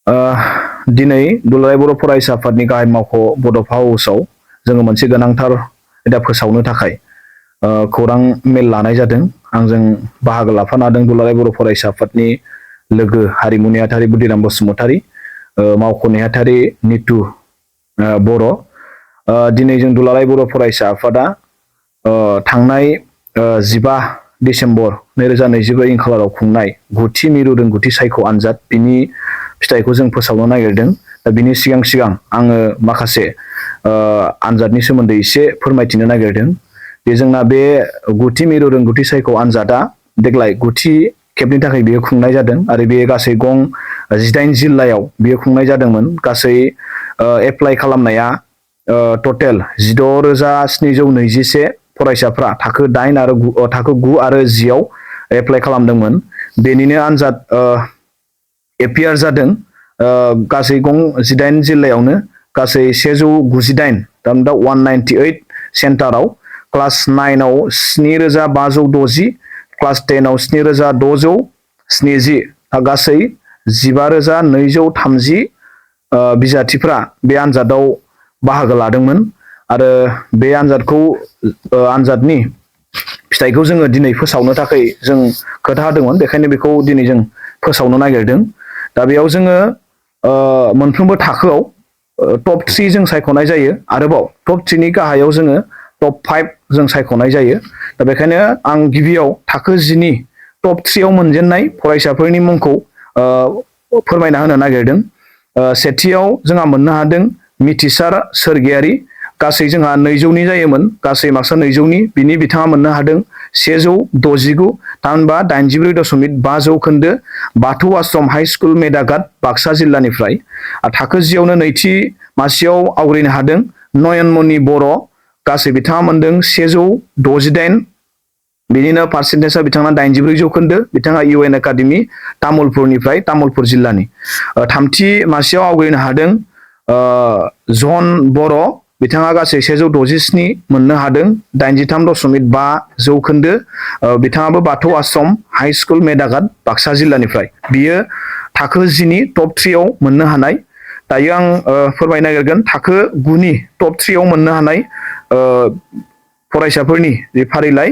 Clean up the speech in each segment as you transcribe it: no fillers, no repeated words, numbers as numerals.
दिनै दुलाराय बर' फरायसा आफादनि गाहाय मावख' बड'फ हाउसआव जोङो मोनसे गोनांथार आयदा फोसावनो थाखाय खौरां मेल लानाय जादों। आंजों बाहागो लाफानो हादों दुलाराय बर' फरायसा आफादनि लोगो हारिमु नेहाथारि बुदिराम बसुमतारी, मावख' नेहाथारि नितु बर'। दिनै जों दुलाराय बर' फरायसा आफादा थांनाय 15 डिसेम्बर 2024 इं खालाराव खुंनाय गुथि मिरु रोंगौथि सायख' आनजाद बिनि फिथाइखौ जों फोसावनो नागिरदों। दा बिनि सिगां आङो माखासे आनजादनि सोमोन्दै एसे फोरमायथिनो नागिरदों। जोंना बे गुथि मिरु रोंगौथि सायख' आनजादा देग्लाय गुथि खेबनि थाखाय बेयो खुंनाय जादों आरो बे गासै गं 18 जिल्लायाव बेयो खुंनाय जादोंमोन। गासै एप्लाइ खालामनाया टटेल 16,721 फरायसाफ्रा थाखो 8 आरो थाखो 9 आरो 10 आव एप्लाइ खालामदोंमोन। बेनिनो आनजाद एपियार जादों गासै गं 18 जिल्लायावनो गासै 198 थामहिनबा 198 सेन्टाराव क्लास 9 आव 7,560, क्लास 10 आव 7,670, गासै 15,230 बिजाथिफ्रा बे आनजादाव बाहागो लादोंमोन आरो बे आनजादनि फिथाइखौ जोङो दिनै फोसावनो थाखाय जों खोथा होदोंमोन। बेखायनो बेखौ दिनै जों फोसावनो नागिरदों। दा बेयाव जोङो मोनफ्रोमबो थाखोआव टप 3 जों सायख'नाय जायो। आरोबाव टप 3 नि गाहायाव जोङो टप 5 जों सायख'नाय जायो। दा बेखायनो आं गिबियाव थाखो 10 नि टप 3 आव मोनजेननाय फरायसाफोरनि मुंखौ फोरमायना होनो नागिरदों। सेथियाव जोंहा मोननो हादों मिथिसार सोरगियारि। गासै जोंहा 200नि जायोमोन, गासै मार्कसा 200नि, बिथाङा मोननो हादों 169, थामहिनबा 84.5 जौखोन्दो, बाथौ आश्रम हाइ स्कुल मेदाघाट बाक्सा जिल्लानिफ्राय। थाखो 10 आवनो नैथि मासियाव आवग्रिनो हादों नय'नमनि बर', गासै बिथाङा मोनदों 168, बिनिनो पार्सेन्टेजआ बिथाङा 84 जौखोन्दो, बिथाङा UN एकाडेमि तामुलपुरनिफ्राय, तामुलपुर जिल्लानि। थामथि मासियाव आवग्रिनो हादों जन बर', बिथाङा गासै 167 मोननो हादों, 83.5 जौखोन्दो, बिथाङाबो बाथौ आश्रम हाइ स्कुल मेदाघाट बाक्सा जिल्लानिफ्राय। बियो थाखो 10 नि टप 3 आव मोननो हानाय। दायो आं फोरमायनो नागिरगोन थाखो 9 नि टप 3 आव मोननो हानाय फरायसाफोरनि जे फारिलाइ।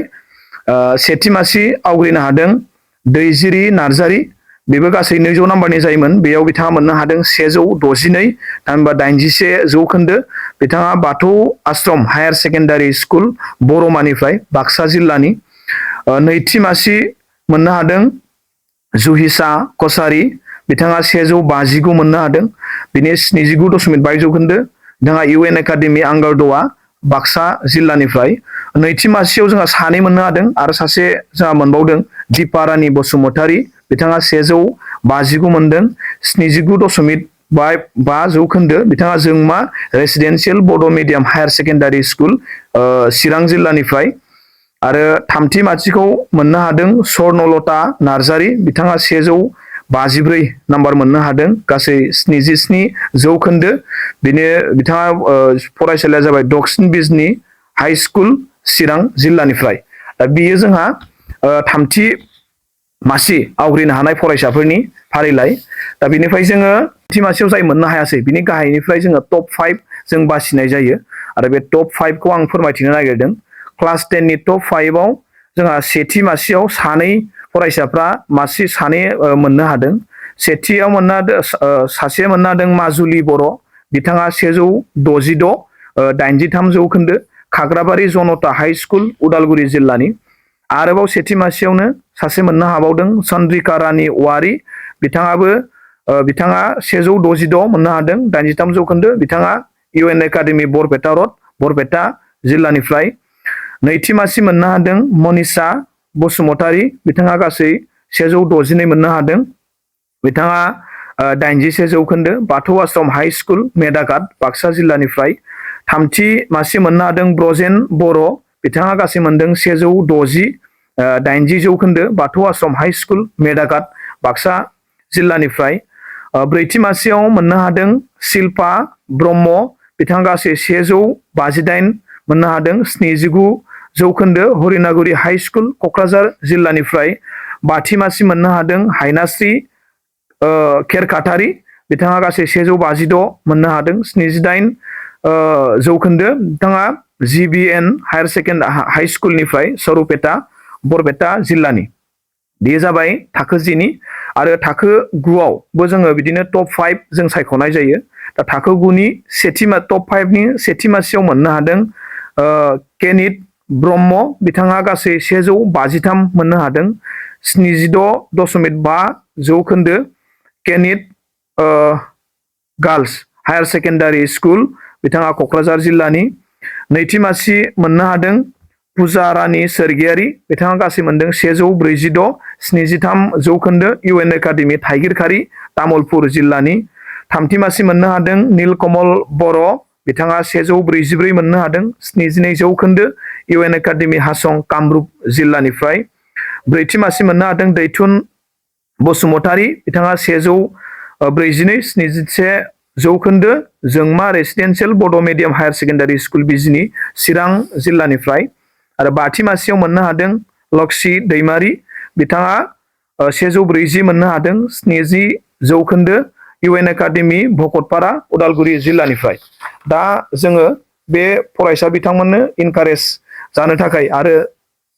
सेथि मासि आवग्रिनो हादों दैजिरि नार्जारि, बेबो गासै 200 नाम्बारनि जायोमोन। बेयाव बिथाङा मोननो हादों 162, थामहिनबा 81 जौखोन्दो, बिथाङा बाथौ आश्रम हायार सेकेन्डारि स्कुल बरमानिफ्राय, बाक्सा जिल्लानि। नैथि मासि मोननो हादों जुहिसा कसारि, बिथाङा 159 मोननो हादों, बिनि 79.5 जौखोन्दो, बिथाङा UN एकाडेमि आंगारद'आ बाक्सा जिल्लानिफ्राय। नैथि मासियाव जोंहा 2 मोननो हादों आरो सासे जोंहा मोनबावदों दिपारानि बसुमतारी, बिथाङा 159 मोनदों, 79.5 जौखोन्दो, बिथाङा जोंमा रेसिडेन्सियेल बड' मिडियाम हायार सेकेन्डारि स्कुल चिरां जिल्लानिफ्राय। आरो थामथि मासिखौ मोननो हादों सरनल'त नार्जारि, बिथाङा 154 नाम्बार मोननो हादों, गासै 77 जौखोन्दो, बिथाङा फरायसालिया जाबाय दक्सिन बिजनि हाइ स्कुल चिरां जिल्लानिफ्राय। दा बेयो जोंहा थामथि मासि आवग्रिनो हानाय फरायसाफोरनि फारिलाइ। दा बेनिफ्राय जोङो थामथि मासियाव जाय मोननो हायासै बिनि गाहायनिफ्राय जोङो टप 5 जों बासिनाय जायो आरो बे टप 5 खौ आं फोरमायथिनो नागिरदों। क्लास 10 नि टप 5 आव जोंहा सेथि मासियाव 2 फरायसाफ्रा सानै मोननो हादों। सेथियाव सासे मोननो हादों माजुलि बर', बिथाङा 166, 83 जौखोन्दो, खाग्राबारि जनता हाइ स्कुल उदालगुरि जिल्लानि। आरोबाव सेथि मासियावनो सासे मोननो हाबावदों चन्द्रिका रानि औवारि, बिथाङा 166 मोननो हादों, 83 जौखोन्दो, बिथाङा UN एकाडेमि बरपेटा रड, बरपेटा जिल्लानिफ्राय। नैथि मासि मोननो हादों मनिषा बसुमतारी, बिथाङा गासै 162 मोननो हादों, बिथाङा 81 जौखोन्दो, बाथौ आश्रम हाइ स्कुल मेदाघाट बाक्सा जिल्लानिफ्राय। थामथि मासि मोननो हादों ब्रजेन बर', बिथाङा गासै मोनदों 160, 80 जौखोन्दो, बाथौ आश्रम हाइ स्कुल मेदाघाट बाक्सा जिल्लानिफ्राय। ब्रैथि मासियाव मोननो हादों शिल्पा ब्रह्म, बिथाङा गासै 158 मोननो हादों, 79 जौखोन्दो, हरिनागुरि हाइ स्कुल क'क्राझार जिल्लानिफ्राय। बाथि मासि मोननो हादों हायनास्रि खेरखातारि, बिथाङा गासै 156 मोननो हादों 78 जौखोन्दो बिथाङा GBN हायर सेकेन्डारि हाई स्कुलनिफ्राय सरुपेटा बरपेटा जिल्लानि बेयो जाबाय थाखो 10नि आरो थाखो 9आवबो जोङो बिदिनो टप 5 जों सायख'नाय जायो दा थाखो 9नि टप 5नि सेथि मासियाव मोननो हादों केनित ब्रह्म बिथाङा गासै 153 मोननो हादों 76.5 जौखोन्दो केनित गार्लस हायर सेकेन्डारि स्कुल बिथाङा क'क्राझार जिल्लानि नैथि मासि मोननो हादों पुजा रानी सोरगियारि बिथाङा गासै मोनदों 146 73 जौखोन्दो UN एकाडेमि थाइगिरखारि तामुलपुर जिल्लानि थामथि मासि मोननो हादों नीलकमल बर' बिथाङा 144 मोननो हादों 72 जौखोन्दो UN एकाडेमि हासं कामरुप जिल्लानिफ्राय ब्रैथि मासि मोननो हादों दैथुन बसुमतारी बिथाङा 142 71 जौखोन्दो जोंमा रेसिडेन्सियेल बड' मिडियाम हायर सेकेन्डारि स्कुल बिजनि चिरां जिल्लानिफ्राय आरो बाथि मासियाव मोननो हादों लक्ष्मी दैमारी बिथाङा 140 मोननो हादों 70 जौखोन्दो UN एकाडेमि भकतपारा उदालगुरि जिल्लानिफ्राय दा जोङो बे फरायसा बिथांमोननो इनकारेज जानो थाखाय आरो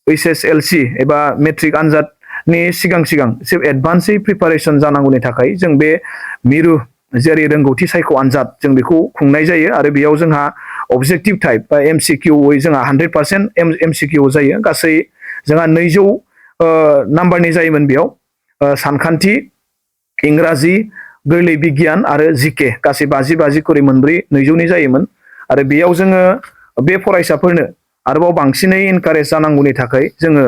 HSLC एबा मेट्रिक आनजादनि सिगां एसे एडभान्सै प्रिपारेसन जानांगौनि थाखाय जों बे मिरु जेरै रोंगौथि सायख' आनजाद जों बेखौ खुंनाय जायो आरो बेयाव जोंहा अबजेक्टिभ टाइप बा MCQ जोंहा 100% MCQ जायो गासै जोंहा 200 नाम्बारनि जायोमोन बेयाव सानखान्थि इंराजि गोरलै बिगियान आरो GK गासै 50 खरि मोनब्रै 200नि जायोमोन आरो बेयाव जोङो बे फरायसाफोरनो आरोबाव बांसिनै इनकारेज जानांगौनि थाखाय जोङो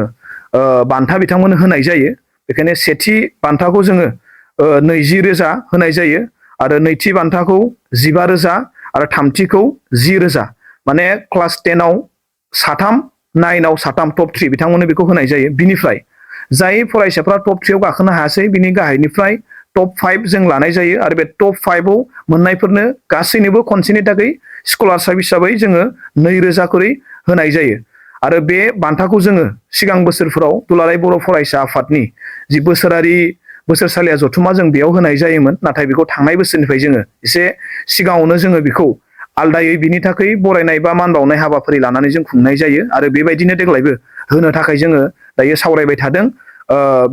बान्था बिथांमोननो होनाय जायो बेखायनो सेथि बान्थाखौ जोङो 20,000 होनाय जायो आरो नैथि बान्थाखौ 15,000 आरो थामथिखौ 10,000 माने क्लास 10 आव 3 9 आव 3 टप 3 बिथांमोननो बेखौ होनाय जायो बिनिफ्राय जाय फरायसाफ्रा टप 3 आव गाखोनो हायासै बिनि गाहायनिफ्राय टप 5 जों लानाय जायो आरो बे टप 5 आव मोननायफोरनो गासैनोबो खनसेनि थाखाय स्कलारशिप हिसाबै जोङो 2,000 खरि होनाय जायो आरो बे बान्थाखौ जोङो सिगां बोसोरफोराव दुलाराय बर' फरायसा आफादनि जि बोसोरसालिया जथुमा जों बेयाव होनाय जायोमोन नाथाय बेखौ थांनाय बोसोरनिफ्राय जोङो एसे सिगाङावनो जोङो बेखौ आलदायै बिनि थाखाय बरायनाय बा मान बावनाय हाबाफारि लानानै जों खुंनाय जायो आरो बेबायदिनो देग्लायबो होनो थाखाय जोङो दायो सावरायबाय थादों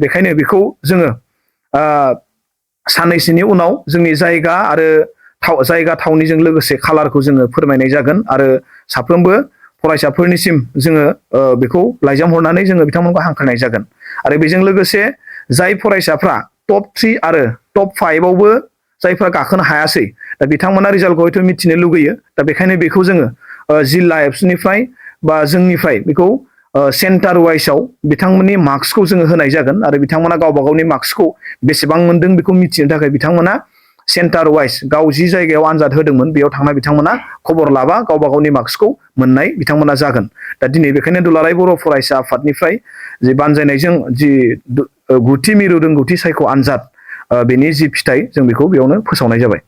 बेखायनो बेखौ जोङो साननैसोनि उनाव जोंनि जायगा आरो जायगा थावनिजों लोगोसे खालारखौ जोङो फोरमायनाय जागोन आरो साफ्रोमबो फरायसाफोरनिसिम जोङो बेखौ लाइजाम हरनानै जोङो बिथांमोनखौ हांख्रायनाय जागोन आरो बेजों लोगोसे जाय फरायसाफ्रा टप 3 आरो टप 5 आवबो जायफ्रा गाखोनो हायासै दा बिथांमोना रिजाल्टखौ हयथ' मिथिनो लुगैयो दा बेखायनो बेखौ जोङो जिल्ला एबसुनिफ्राय बा जोंनिफ्राय बेखौ सेन्टार वाइसआव बिथांमोननि मार्क्सखौ जोङो होनाय जागोन आरो बिथांमोना गावबा गावनि मार्क्सखौ बेसेबां मोनदों बेखौ मिथिनो थाखाय बिथांमोना सेन्टार वाइस गाव जि जायगायाव आनजाद होदोंमोन बेयाव थांना बिथांमोना खबर लाबा गावबा गावनि मार्क्सखौ मोननाय बिथांमोना जागोन दा दिनै बेखायनो दुलाराय बर' फरायसा आफादनिफ्राय जि बानजायनायजों जि गुथि मिरु रोंगौथि सायख' आनजाद बेनि जि फिथाइ जों बेखौ बेयावनो फोसावनाय जाबाय।